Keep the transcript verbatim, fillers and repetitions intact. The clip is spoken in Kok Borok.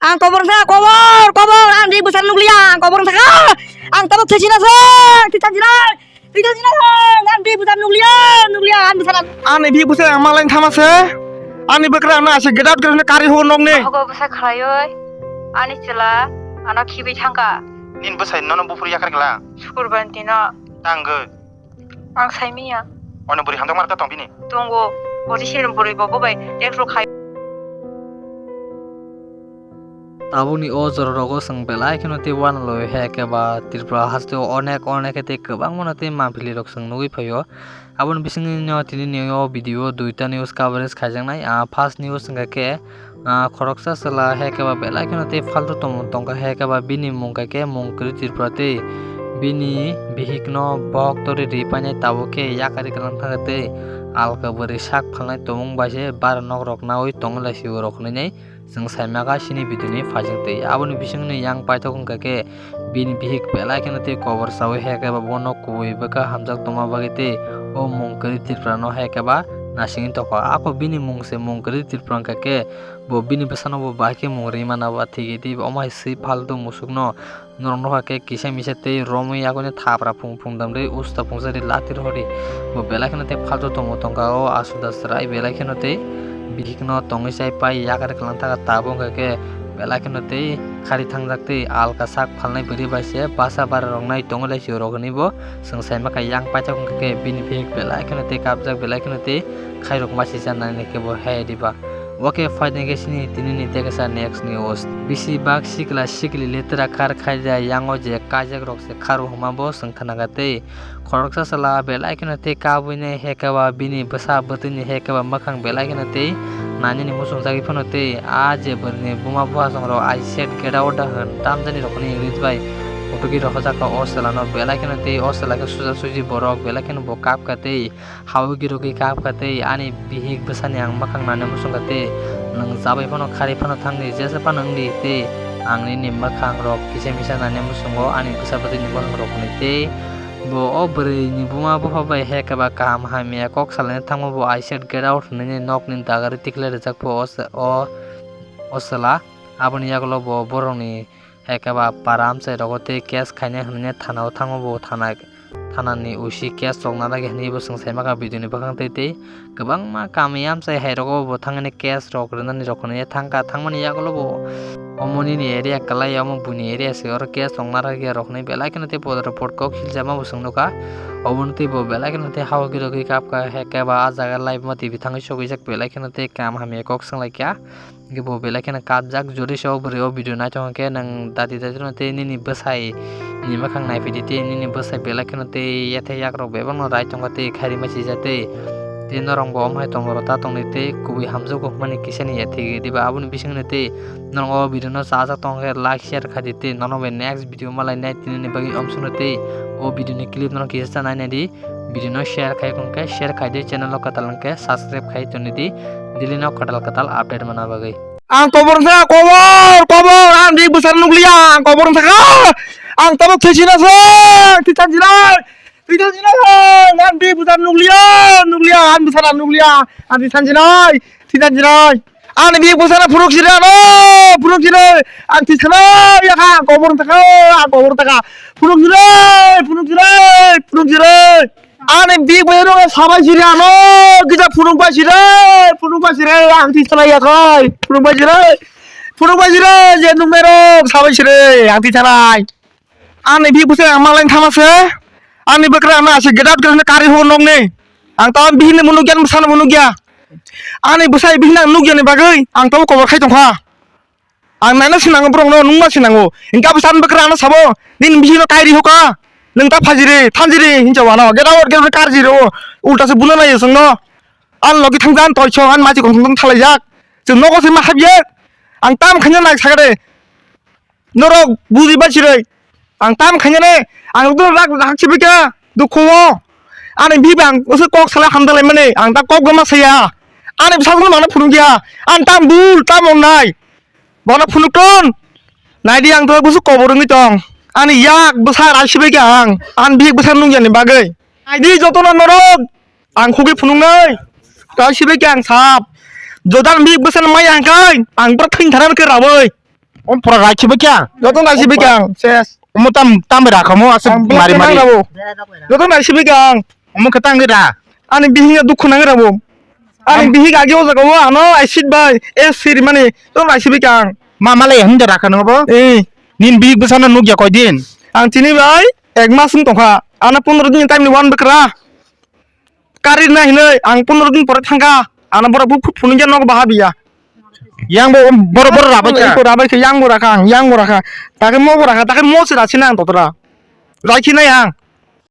Ang kobor sa, kobor, kobor, ang di bwsa nukliya, ang kobor sa kha. Ang tabuk thwi sina sa, thwi sina sa, thwi sina sa, ang di bwsa nukliya, nukliya, ang bwsa. Ani bi bwsa ang malai thama se. Ani bwkra na ase get out kare kari ho nok ne. Hogo bwsa khlaioi. Ani chwla ano khibi thangka. Nin bwsai nono buphuru yakar kla. Sukurbar dino. Tangwi. Ang saimiya. Ono bwrwi hamjak mar ka tong bini. Tongo. Bori sini bwrwi bo bai text rok khai. Tabukni o jora rogo chwng belai kheno tei uanalo hai khe ba Tripura hasteo onek onek khe tei kwbangma no tei mampili rok chwng nugwi phaio. Aboni bisingni no tini ni o video duita news coverage khaijaknai. Ah, first news wngkha khe, ah, khoroksa chwla hai khe ba belai kheno tei faltu tongmung tongkha hai khe ba bini mung kha khe mung kwrwi Tripura tei bini bihik no bohok tori ri painai tabuk khe yakari kwlang thangkha tei alka bwrwi sak phalnai tongmung bai se bara nok rok naui tongwi lai sio rok hinwi nai. Chwng saimaka chini video ni phaijak twi. Aboni bisingni yang paithak wngkha khe bini bihik belai kheno tei kobor chaui hai khe ba bono kubui bwkha hamjak tongma bagwi tei o mung kwrwi Tripura no hai khe ba nasingwi tongkha. Ako bini mung se mung kwrwi Tripura wngkha khe bo bini bwsano bo bahai khe mung rwi mana ba thwigwi tei omo hai swi faltu musuk no. Norok nokha khe kisa misa tei romwi yakuino thapra phung phung damri usta phungsa ri lati rohori. Bo belai kheno tei phalto tongmo tongkha o asuda chwrai belai kheno tei bihikno tongwi chai pai yakar kwlang thaka tabuk wngkha khe belai kheno tei khari thangjak tei alka sak phalnai bwrwi bai se basa bara rok nai tongwi lai sio rok hinwi bo chwng sai maka yang paithak wngkha khe bini bihik belai kheno tei kapjak belai kheno tei khairok masi cha nani khe bo hai diba. Oke, phaidi khe sini tini ni teksa next news. Bisi bak sikla sikli letra khar khaida yango je kaijak rok se kharu huma bo chwng khna kha tei khoroksa chwla belai kheno tei kabui nai hai khe ba bini bwsa bwtwi ni hai khe ba mwkhang belai kheno tei nani ni muchung jagwi phano tei a je bwrwi ni buma bupha song rok I said get out da hwn tamjani rok ni English bai kutuki rok hojak kha o chwla no belai kheno tei o chwla khe suja suji borok belai kheno bo kap kha tei Hawi girogwi kap kha tei ani bihik bwsani ang mwkhang nani muchung kha tei nwng chabai phano khari phano thangdi jesa phano wngdi tei ang nini mwkhang rok kisa misa nani muchungo ani bwsa bwtwi ni bwkhang rok hwnwi tei bo o bwrwi ni buma bupha bai hai khe ba kaham hamya kok salaina thangma bo I said get out hwnwi nok ni dagari tikhlai rijak pho o se-, o, o chwla aboni yagulo bo borok ni Hai khe ba para amchai rogo tei case khainai hwnwi thana o thango bo thana, thana ni O C case rok nana khe hwnwi bo chwng sai maka video ni bwkhang tei tei kwbangma kami amchai hai rogo bo thangni case rok rwnani rok hwnwi thangkha thangmani yagulo bo omo nini area kwlai omo buini area se oro case rok nana khe rok hwnwi belai kheno tei bo report kok hiljama bo chwng nukha obo tei bo belai kheno tei hao girogwi kapkha hai khe ba ah jaga live ma T V thangwi sogwijak belai kheno tei kam hamya kok swng laikha. Hwnkhe bo belai kheno kapjak, jodi se o bwrwi o video naithok hwnkhe nwng dati dati no tei nini bwsai ni mwkhang naiphidi tei nini bwsai belai kheno tei yathai yakrok bebak no rai tongkha tei khairima sijak tei, tei norok bo omo hai tongmoro ta tongdi tei kubui hamjakgo hwnmani kisa ni yathai diba aboni bisingni tei norok o video no chajak tongkhe like share khaidi tei norok bai next video malai nai tini ni bagwi omsukno tei o video ni clip no kisa cha nai naidi. Video no share khai khe share khai di, channel o kwtal hwnkhe subscribe khai toni di, daily no kwtal kwtal update mana bagwi. Ang kobor sa kobor kobor ang di bwsar nukliya ang kobor sa kha. Ang tabuk thwi sina sa thwi than sinai thwi than sinai ang di bwsar nukliya nukliya ang bwsar nukliya ang thwi than sinai thwi than sinai. Ani bihik bwsano phunuk siri ano, phunuk siri. Ang thwi thanai yakha, ang kobor thakha, ang kobor thakha. Phunuk siri, phunuk siri, phunuk siri. Ani bihik bwsano sabai siri ano, kisa phunuk bai siri, phunuk bai siri. Ang thwi thanai yakhai, phunuk bai siri. Phunuk bai siri, je nuknai rok sabai siri, ang thwi thanai. Ani bihik bwsai ang malai thama se. Ani bwkra ano ase get out kari ho nok ni. Ang tamo bihik ni munuk ya, bwsano munuk ya. Ani bwsai bihik nang nuk ya ni bagwi ang tamo kobor khai tongkha. Ang naina sinango borok no nungma sinango. Engka bwsa bwkra ano sabo. Nini bihik no kairi hoka. Nwng ta phajiri, thanjiri hincha wano. Get out, get out karjiri o. Ulta se buna nai songno. An logi thangjan toichong an machi kong thang thalaijak. Chwng nogo se ma habye. Ang tam khanya nai sagade. Norok buji bai siroi. Ang tam khainani, ang rok rak rak sibika, dukho o. Ani bibang, usu kok sala hamdalai mani, ang ta kok gama saya. Ani bwsakno mano phunukya, ang tam bul, tam ongnai. Bono phunukton. Naidi ang to busu kobor wngwi tong. Ani yak bwsa rai sibika ang, ani bihik bwsa nungyani bagwi. Naidi jotono norok, ang khugwi phunuknai. Rai sibika ang sap. Jodan bihik bwsa maya hangkai, ang bwrok thwing thana khe rawi. Om pura rachi ba kya? Joto rachi ba kya? Ses. Omo tam, tam bai rakha mo aswk Ang mari mari. Nang rabo. Joto rachi ba kya? Omo khe tang gira. Ani bihingya dukhu nang rabo. Ani Am- bihik agi o jaga o ano acid bai. E siri mani. Joto rachi ba kya? Ma malai hinja rakha nang bo? Eh. Nin bihik bwsano nukya koi din? Ang chini bai ek mas wng tongkha. Ano pondro din time ni one bwkra. Kari na hinoi ang pondro din pore thangkha. Ano borok bu phunukya nogo baha biya. Yang bo borok borok rabai kha. Iko rabai kha, yang bo rakha, ang yang bo rakha. Takhe mo bo rakha, takhe mo se rachina ang totra. Raikhi nai ang.